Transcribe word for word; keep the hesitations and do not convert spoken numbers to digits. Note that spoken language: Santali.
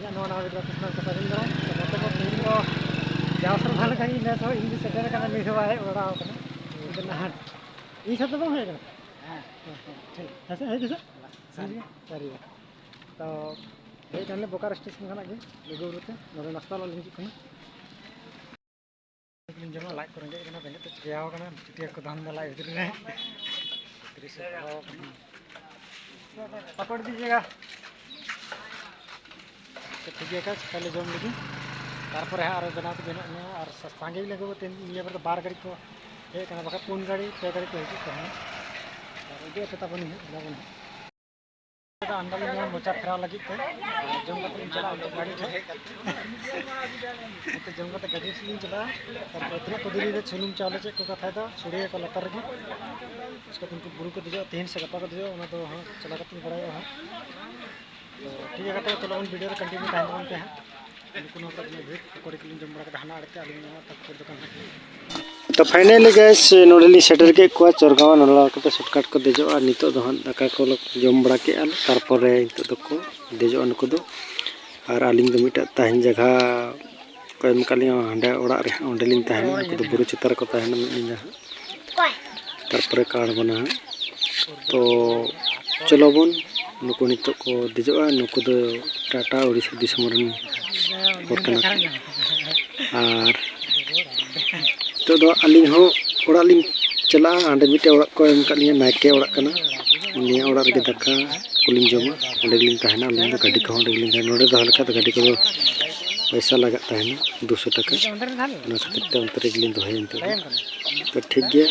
ᱤᱧᱟᱹᱜ ᱱᱚᱣᱟ ᱱᱟᱣᱟ ᱵᱷᱤᱰᱤᱭᱳ ᱠᱚ ᱥᱟᱱᱟᱢ ᱠᱚ ᱥᱟᱹᱜᱩᱱ ᱫᱟᱨᱟᱢ᱾ ᱛᱚ ᱱᱚᱛᱮ ᱫᱚ ᱛᱮᱦᱮᱧ ᱫᱚ ᱡᱟᱣ ᱥᱮᱨᱢᱟ ᱞᱮᱠᱟ ᱜᱮ ᱱᱮᱥ ᱦᱚᱸ ᱤᱧ ᱫᱚ ᱥᱮᱴᱮᱨ ᱟᱠᱟᱱᱟ, ᱱᱤᱛ ᱦᱚᱸ ᱵᱟᱭ ᱦᱮᱡ ᱵᱟᱲᱟ ᱟᱠᱟᱱᱟ᱾ ᱤᱧ ᱫᱚ ᱱᱟᱦᱟᱜ ᱤᱧ ᱥᱟᱶ ᱫᱚ ᱵᱟᱝ ᱦᱮᱡ ᱟᱠᱟᱱᱟ᱾ ᱦᱮᱸ᱾ ᱦᱮᱸ ᱥᱮ, ᱦᱮᱡ ᱥᱮ? ᱥᱟᱹᱨᱤ᱾ ᱥᱟᱹᱨᱤ᱾ ᱛᱚ ᱦᱮᱡ ᱠᱟᱱᱟᱞᱮ ᱵᱳᱠᱟᱨᱳ ᱥᱴᱮᱥᱚᱱ ᱠᱷᱚᱱᱟᱜ ᱜᱮ ᱞᱩᱜᱩᱵᱩᱨᱩ ᱛᱮ᱾ ᱱᱚᱰᱮ ᱱᱟᱥᱛᱟ ᱞᱟᱹᱜᱤᱫ ᱞᱮ ᱦᱤᱡᱩᱜ ᱠᱟᱱᱟ᱾ ᱡᱚᱢᱟ, ᱞᱟᱡ ᱠᱚ ᱨᱮᱸᱜᱮᱡ ᱠᱟᱱᱟ, ᱨᱮᱸᱜᱮᱡ ᱛᱮ ᱪᱤᱠᱟᱹᱣ ᱠᱟᱱᱟ, ᱪᱩᱴᱤᱭᱟᱹ ᱠᱚ ᱫᱷᱟᱱ ᱫᱟ ᱞᱟᱡ ᱵᱷᱤᱛᱨᱤ ᱨᱮ᱾ ᱵᱷᱤᱛᱨᱤ ᱥᱮᱫ ᱵᱚᱞᱚ ᱟᱠᱟᱱᱟ᱾ ᱯᱟᱠᱚᱲ ᱫᱤᱡᱤᱭᱮᱜᱟ᱾ ᱛᱚ ᱴᱷᱤᱠ ᱜᱮᱭᱟ, ᱠᱟᱡᱽ ᱯᱮᱦᱞᱮ ᱡᱚᱢ ᱞᱮᱜᱮ, ᱛᱟᱨᱯᱚᱨᱮ ᱦᱟᱸᱜ ᱟᱨᱚ ᱵᱮᱱᱟᱣ ᱛᱮ ᱵᱮᱱᱟᱜ ᱢᱮ᱾ ᱟᱨ ᱥᱟ-, ᱥᱟᱸᱜᱮ ᱞᱟᱹᱜᱤᱫ ᱛᱮ ᱱᱤᱭᱟᱹ ᱵᱟᱨ ᱫᱚ ᱵᱟᱨ ᱜᱟᱹᱰᱤ ᱠᱚ ᱦᱮᱡ ᱟᱠᱟᱱᱟ, ᱵᱟᱠᱷᱟᱡ ᱯᱩᱱ ᱜᱟᱹᱰᱤ, ᱯᱮ ᱜᱟᱹᱰᱤ ᱠᱚ ᱦᱤᱡᱩᱜ ᱛᱟᱦᱮᱱᱟ᱾ ᱟᱨ ᱩᱫᱩᱜ ᱟᱯᱮ ᱛᱟᱵᱚᱱ ᱦᱟᱸᱜ, ᱵᱟᱵᱚᱱ ᱦᱟᱸᱜ᱾ ᱟᱱᱰᱟ ᱞᱤᱧ ᱧᱟᱢ ᱢᱚᱪᱟ ᱯᱷᱮᱨᱟᱣ ᱞᱟᱹᱜᱤᱫ ᱛᱮ, ᱟᱨ ᱡᱚᱢ ᱠᱟᱛᱮ ᱞᱤᱧ ᱪᱟᱞᱟᱜᱼᱟ ᱜᱟᱹᱰᱤ ᱴᱷᱮᱱ᱾ ᱱᱤᱛᱚᱜ ᱡᱚᱢ ᱠᱟᱛᱮ ᱜᱟᱹᱰᱤ ᱥᱮᱫ ᱞᱤᱧ ᱪᱟᱞᱟᱜᱼᱟ᱾ ᱛᱟᱨᱯᱚᱨᱮ ᱛᱤᱱᱟᱹᱜ ᱠᱚ ᱫᱮᱨᱤᱭᱮᱫᱟ, ᱪᱷᱩᱱᱩᱢ ᱪᱟᱣᱞᱮ ᱪᱮᱫ ᱠᱚ ᱠᱟᱛᱷᱟᱭᱮᱫᱟ, ᱥᱚᱲᱮᱭᱟᱠᱚ ᱞᱟᱛᱟᱨ ᱨᱮᱜᱮ᱾ ᱩᱥᱠᱮ ᱵᱟᱫ ᱩᱱᱠᱩ ᱵᱩᱨᱩ ᱠᱚ ᱫᱮᱡᱚᱜᱼᱟ, ᱛᱮᱦᱮᱧ ᱥᱮ ᱜᱟᱯᱟ ᱠᱚ ᱫᱮᱡᱚᱜᱼᱟ, ᱚᱱᱟ ᱫᱚ ᱦᱟᱸᱜ ᱪᱟᱞᱟᱣ ᱠᱟᱛᱮ ᱤᱧ ᱵᱟᱲᱟᱭᱚᱜᱼᱟ ᱦᱟᱸᱜ᱾ ᱛᱚ ᱴᱷᱤᱠ ᱜᱮᱭᱟ, ᱜᱟᱛᱮ, ᱪᱚᱞᱚ ᱵᱚᱱ ᱵᱷᱤᱰᱤᱭᱳ ᱨᱮ ᱠᱚᱱᱴᱤᱱᱤᱭᱩ ᱛᱟᱦᱮᱱ ᱛᱟᱵᱚᱱ ᱯᱮ ᱦᱟᱸᱜ᱾ ᱱᱩᱠᱩ ᱱᱚᱣᱟ ᱠᱚᱨᱮ ᱛᱤᱱᱟᱹᱜ ᱵᱷᱤᱲ, ᱯᱚᱠᱚᱲᱤ ᱠᱚᱞᱤᱧ ᱡᱚᱢ ᱵᱟᱲᱟ ᱠᱮᱫᱟ ᱦᱟᱱᱟ ᱟᱲᱮ ᱛᱮ, ᱟᱹᱞᱤᱧ ᱱᱚᱣᱟ ᱛᱟᱠ ᱠᱚᱨᱮ ᱫᱚᱠᱟᱱ ᱦᱟᱸᱜ᱾ ᱛᱚ ᱯᱷᱟᱭᱱᱟᱞᱤ ᱜᱟᱭᱥ, ᱱᱚᱰᱮ ᱞᱤᱧ ᱥᱮᱴᱮᱨ ᱠᱮᱫ ᱠᱚᱣᱟ ᱪᱚᱨᱜᱟᱣ᱾ ᱱᱚᱰᱮ ᱠᱟᱛᱮ ᱥᱚᱨᱴᱠᱟᱴ ᱠᱚ ᱫᱮᱡᱚᱜᱼᱟ᱾ ᱱᱤᱛᱚᱜ ᱫᱚ ᱦᱟᱸᱜ ᱫᱟᱠᱟ ᱠᱚ ᱡᱚᱢ ᱵᱟᱲᱟ ᱠᱮᱫᱼᱟ ᱞᱮ, ᱛᱟᱨᱯᱚᱨᱮ ᱱᱤᱛᱚᱜ ᱫᱚᱠᱚ ᱫᱮᱡᱚᱜᱼᱟ ᱱᱩᱠᱩ ᱫᱚ᱾ ᱟᱨ ᱟᱹᱞᱤᱧ ᱫᱚ ᱢᱤᱫᱴᱟᱝ ᱛᱟᱦᱮᱱ ᱡᱟᱭᱜᱟ ᱠᱚ ᱮᱢ ᱟᱠᱟᱫ ᱞᱤᱧᱟ, ᱦᱟᱸᱰᱮ ᱚᱲᱟᱜ ᱨᱮ, ᱚᱸᱰᱮ ᱞᱤᱧ ᱛᱟᱦᱮᱱᱟ᱾ ᱩᱱᱠᱩ ᱫᱚ ᱵᱩᱨᱩ ᱪᱮᱛᱟᱱ ᱨᱮᱠᱚ ᱛᱟᱦᱮᱱᱟ ᱢᱤᱫ ᱧᱤᱫᱟᱹ ᱦᱟᱸᱜ᱾ ᱛᱟᱨᱯᱚᱨᱮ ᱠᱟᱨᱰ ᱵᱮᱱᱟᱣ᱾ ᱛᱚ ᱪᱚᱞᱚ ᱵᱚᱱ, ᱱᱩᱠᱩ ᱱᱤᱛᱚᱜ ᱠᱚ ᱫᱮᱡᱚᱜᱼᱟ᱾ ᱱᱩᱠᱩ ᱫᱚ ᱴᱟᱴᱟ ᱳᱰᱤᱥᱟ ᱫᱤᱥᱚᱢ ᱨᱮᱱ ᱦᱚᱲ ᱠᱟᱱᱟ ᱠᱚ᱾ ᱟᱨ ᱱᱤᱛᱚᱜ ᱫᱚ ᱟᱹᱞᱤᱧ ᱦᱚᱸ ᱚᱲᱟᱜ ᱞᱤᱧ ᱪᱟᱞᱟᱜᱼᱟ᱾ ᱦᱟᱸᱰᱮ ᱢᱤᱫᱴᱮᱱ ᱚᱲᱟᱜ ᱠᱚ ᱮᱢ ᱟᱠᱟᱫ ᱞᱤᱧᱟ, ᱱᱟᱭᱠᱮ ᱚᱲᱟᱜ ᱠᱟᱱᱟ᱾ ᱩᱱᱤᱭᱟᱜ ᱚᱲᱟᱜ ᱨᱮᱜᱮ ᱫᱟᱠᱟ ᱠᱚᱞᱤᱧ ᱡᱚᱢᱟ, ᱚᱸᱰᱮ ᱜᱮᱞᱤᱧ ᱛᱟᱦᱮᱱᱟ᱾ ᱟᱹᱞᱤᱧ ᱫᱚ ᱜᱟᱹᱰᱤ ᱠᱚᱦᱚᱸ ᱚᱸᱰᱮ ᱜᱮᱞᱤᱧ ᱛᱟᱦᱮᱱᱟ᱾ ᱱᱚᱸᱰᱮ ᱫᱚᱦᱚ ᱞᱮᱠᱷᱟᱡ ᱫᱚ ᱜᱟᱹᱰᱤ ᱠᱚᱫᱚ ᱯᱚᱭᱥᱟ ᱞᱟᱜᱟᱜ ᱛᱟᱦᱮᱱᱟ, ᱫᱩᱥᱚ ᱴᱟᱠᱟ᱾ ᱚᱱᱟ ᱠᱷᱟᱹᱛᱤᱨ ᱛᱮ ᱚᱱᱛᱮ ᱨᱮᱜᱮᱞᱤᱧ ᱫᱚᱦᱚᱭᱟ ᱱᱤᱛᱚᱜ ᱫᱚ᱾ ᱛᱚ ᱴᱷᱤᱠ ᱜᱮᱭᱟ᱾